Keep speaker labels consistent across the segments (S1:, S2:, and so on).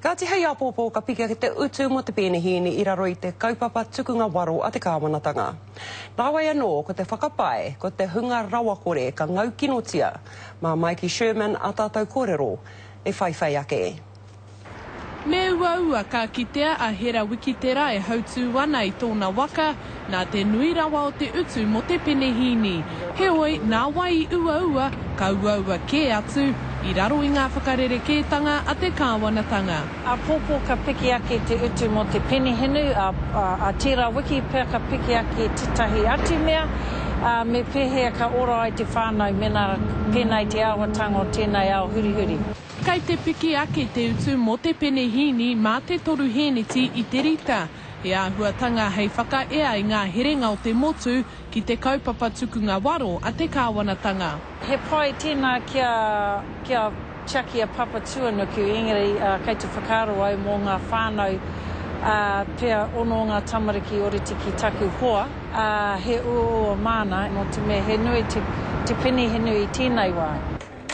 S1: Kāti hei āpōpō ka piki ake te utu mō te penehīni i raro i te kaupapa tukunga waro a te kāwanatanga. Nāwai anō ko te whakapae ko te hunga rawakore ka ngaukinotia mā Maiki Sherman ā tātou kōrero e whaiwhai ake.
S2: Me uaua ka kitea a Hera Wikitera e hautū ana i tōna waka, nā te nui rawa o te utu mō te penehīni. Heoi, nā wai i uaua, ka uaua kē atu, i raro i ngā whakarerekētanga a te kāwanatanga.
S3: Āpōpō ka piki ake te utu mō te penehinu, ā, ā tērā wiki pea ka piki ake tētahi atu mea, ā, me pēhea ka ora ai te whānau mēnā pēnei te āhuatanga o tēnei ao hurihuri.
S2: Kei te piki ake te utu mō te penehīni mā te toru hēneti i te rita, he āhuatanga hei whakaea i ngā herenga o te motu ki te kaupapa tukunga waro a te kāwanatanga.
S3: He pai tēnā kia, kia tiaki a Papatuanuku, engari kei te whakaaro au mō ngā whānau, ā, pea ono ngā tamariki orite ki taku hoa, ā, he uaua māna, nō te mea he nui te, te penehinu i tēnei wā.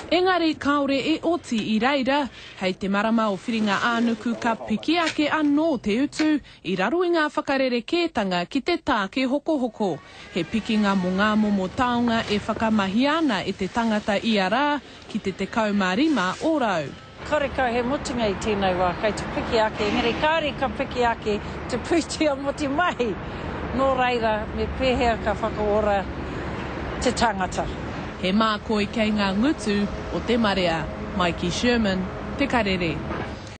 S2: Engari kāore e oti i reira, hei te marama o Whiringa-ā-nuku ka piki ake anō te utu i raro i ngā whakarerekētanga ki te tāke hokohoko, he pikinga mō ngā momo taonga e whakamahia ana e te tangata ia rā ki te 15 ōrau.
S3: Karekau he mutunga i tēnei wā, kei te piki ake, engari kāore ka piki ake te pūtea mō te mahi. Nō reira, me pēhea ka whakaora te tangata?
S2: He mākoi kei ngā ngutu o te marea. Maiki Sherman, Te Karere.